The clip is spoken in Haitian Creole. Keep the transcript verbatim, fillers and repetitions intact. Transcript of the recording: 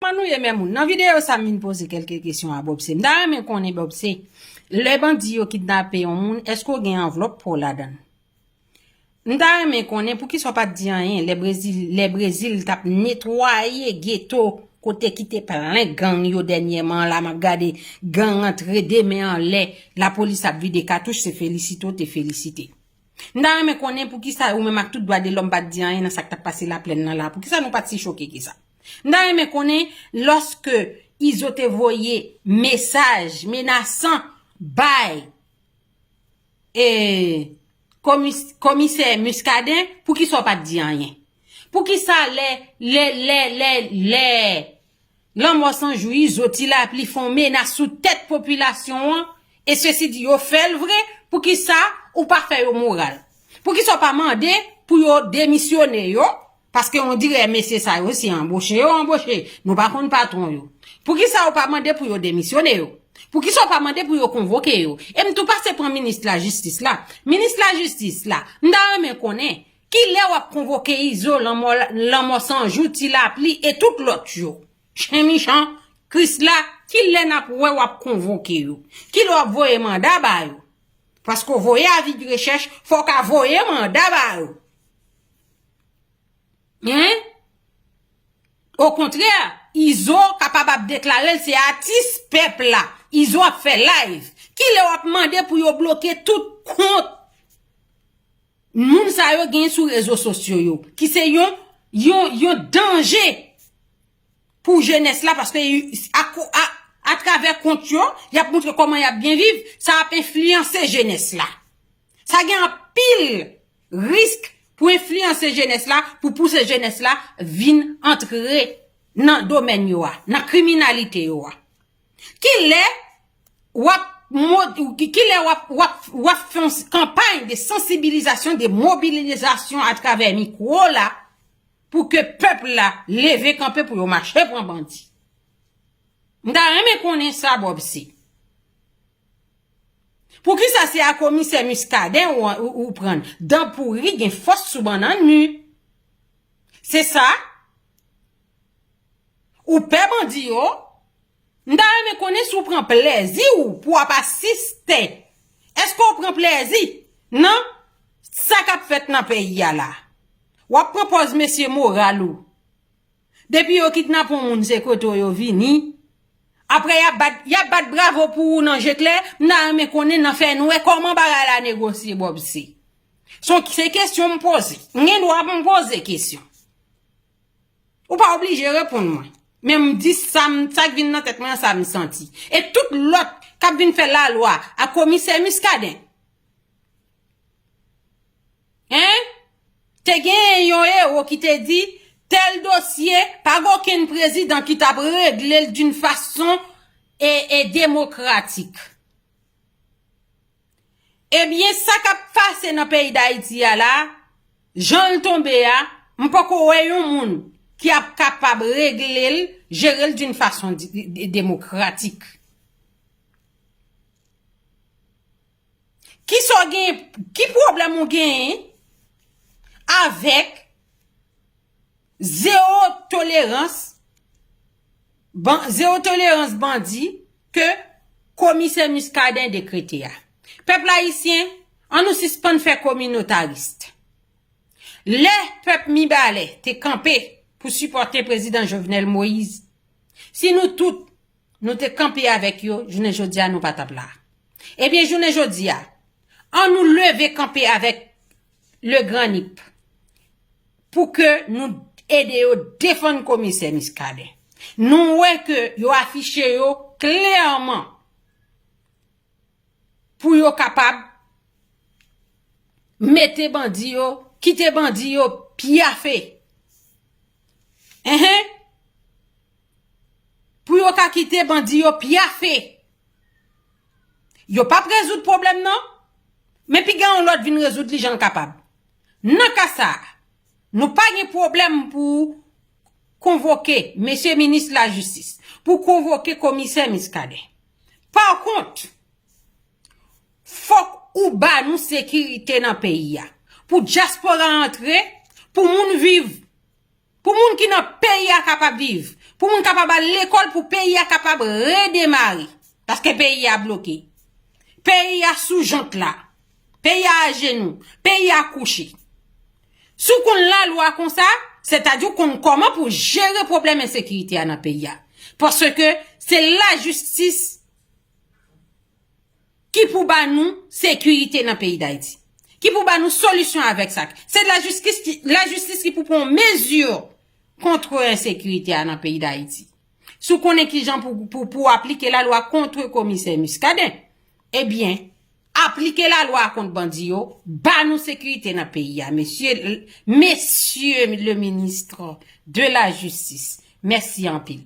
Kòman nou ye, men moun? Nan videyo sa, m vin poze kèlke kesyon a Bobse. M ta renmen konnen, Bobse, lè bandi yo kidnape yon moun, èske w gen anvlòp pa w ladan l? M ta renmen konnen poukisa w pa t di anyen lè Brezil, lè Brezil t ap netwaye geto kote ki te plen gang yo dènyèman la, m ap gade gang antre de men anlè, lapolis ap vide katouch, se felisite w te felisite. M ta renmen konnen poukisa ou menm ak tout dwa de lòm pa t di anyen nan sa k t ap pase Laplèn nan la. Poukisa nou pa t si choke ke sa? M ta renmen konnen lòske Izo te voye mesaj menasan bay e, komis-, komisè Muscadin, poukisa w pa t di anyen? Poukisa lè, lè, lè, lè, lè Lanmò San Jou Izo Ti Lapli fè yon menas sou tèt popilasyon an, e sesi di yo fè l vre, poukisa ou pa fè yo moral? Poukisa w pa mande pou yo demisyone yo? Paske on dirè mesye sa yo, se anboche yo anboche. Nou pa konn patwon yo. Poukisa ou pa mande pou yo demisyone yo? Poukisa ou pa mande pou yo konvoke yo? E m tou pase pran minis lajistis la. Minis lajistis la, m ta renmen konnen, kilè w ap konvoke Izo, Lanmò, Lanmò San Jou, Ti Lapli e tout lòt yo? Chen michan, Krisla, kilè n ap wè w ap konvoke yo? Kilè w ap voye manda ba yo? Paske w voye avi de rechèch, fò w ka voye manda ba yo. Hein? Okontrè, Izo kapab ap deklare l se atis pèp la. Izo ap fè live. Kilè w ap mande pou yo bloke tout kont moun sa yo gen sou rezo sosyo yo, ki se yon, yon, yon danje pou jenès la, paske y-, a, a, atravè kont yo, y ap montre kòman y ap byen viv, sa ap enfliyanse jenès la. Sa gen anpil risk pou enfliyanse jenès la, pou pouse jenès la vin antre nan domèn yo a, nan kriminalite yo a. Kilè w ap mo-, ki-, kilè w ap, w ap, w ap fè yon s-, kanpay de sansibilizasyon, de mobilizasyon atravè mikwo la, pou ke pèp la leve kanpe pou yo mache pran bandi? M ta renmen konnen sa, Bobse. Poukisa se a komisè Muscadin ou, ou, ou pran? Dan pouri gen fòs sou bannann mi. Se sa? Ou pè bandi yo? M ta renmen konnen si w pran plèzi w pou w ap asiste. Èske w pran plèzi nan sa k ap fèt nan peyi a la? W ap pran pòz mesye moral ou. Depi yo kidnape yon moun, se kote w yo vini. Apre, y ap bat, y ap bat bravo pou ou nan je klè. M ta renmen konnen nan fè nwè kòman bagay la negosye, Bobse. Se, se kesyon m poze. M gen dwa pou m poze kesyon. Ou pa oblije reponn mwen. Men m di sa m, sa k vin nan tèt mwen an, sa m santi. E tout lòt k ap vin fè lalwa a komisè Muscadin. Hein? Te gen yon ewo ki te di, tèl dosye, pa gen okenn prezidan ki t ap regle l d'une façon e, e demokratik. Ebyen, sa k ap pase nan peyi Dayiti a la, jan l tonbe a, m poko wè yon moun ki ap kapab regle l, jere l d'une façon di-, di-, demokratik. Kisa w gen, ki pwoblèm ou genyen avèk zewo tolerans, ban-, zewo tolerans bandi ke komisè Muscadin dekrete a? Pèp ayisyen, ann nou sispann fè kominotaris. Lè pèp Mibalè te kanpe pou sipòte prezidan Jovenel Moïse, si nou tout nou te kanpe avèk yo, jounen jodi a nou pa t ap la. Ebyen, jounen jodi a, ann nou leve kanpe avèk Le Grand Nip pou ke nou ede yo defann komisè Muscadin. Nou wè ke yo afiche yo klèman pou yo kapab mete bandi yo, kite bandi yo pyafe. Enhen. Pou yo ka kite bandi yo pyafe. Yo p ap rezoud pwoblèm nan, men piga yon lòt vin rezoud li jan l kapab. Nan ka sa a, nou pa gen pwoblèm pou konvoke mesye minis lajistis, pou konvoke komisè Muscadin. Pa kont, fòk ou ba nou sekirite nan peyi a. Pou dyaspora antre, pou moun viv, pou moun ki nan peyi a kapab viv, Pou moun kapab al lekòl, pou peyi a kapab redemare. Paske peyi a bloke. Peyi a sou jant la. Peyi a ajenou. Peyi a kouche. Si w konn lalwa konsa, sètadi w konn kòman pou jere pwoblèm ensekirite a nan peyi a. Paske se lajistis ki pou ba nou sekirite nan peyi Dayiti. Ki pou ba nou solisyon avèk sa. Se lajistis ki, lajistis ki pou pran mezi kont ensekirite a nan peyi Dayiti. Si w konnen kijan pou, pou, pou aplike lalwa kont komisè Muscadin, ebyen, aplike lalwa kont bandi yo, ba nou sekirite nan peyi a, mesye, mesye le ministre de la justice. Mèsi anpil.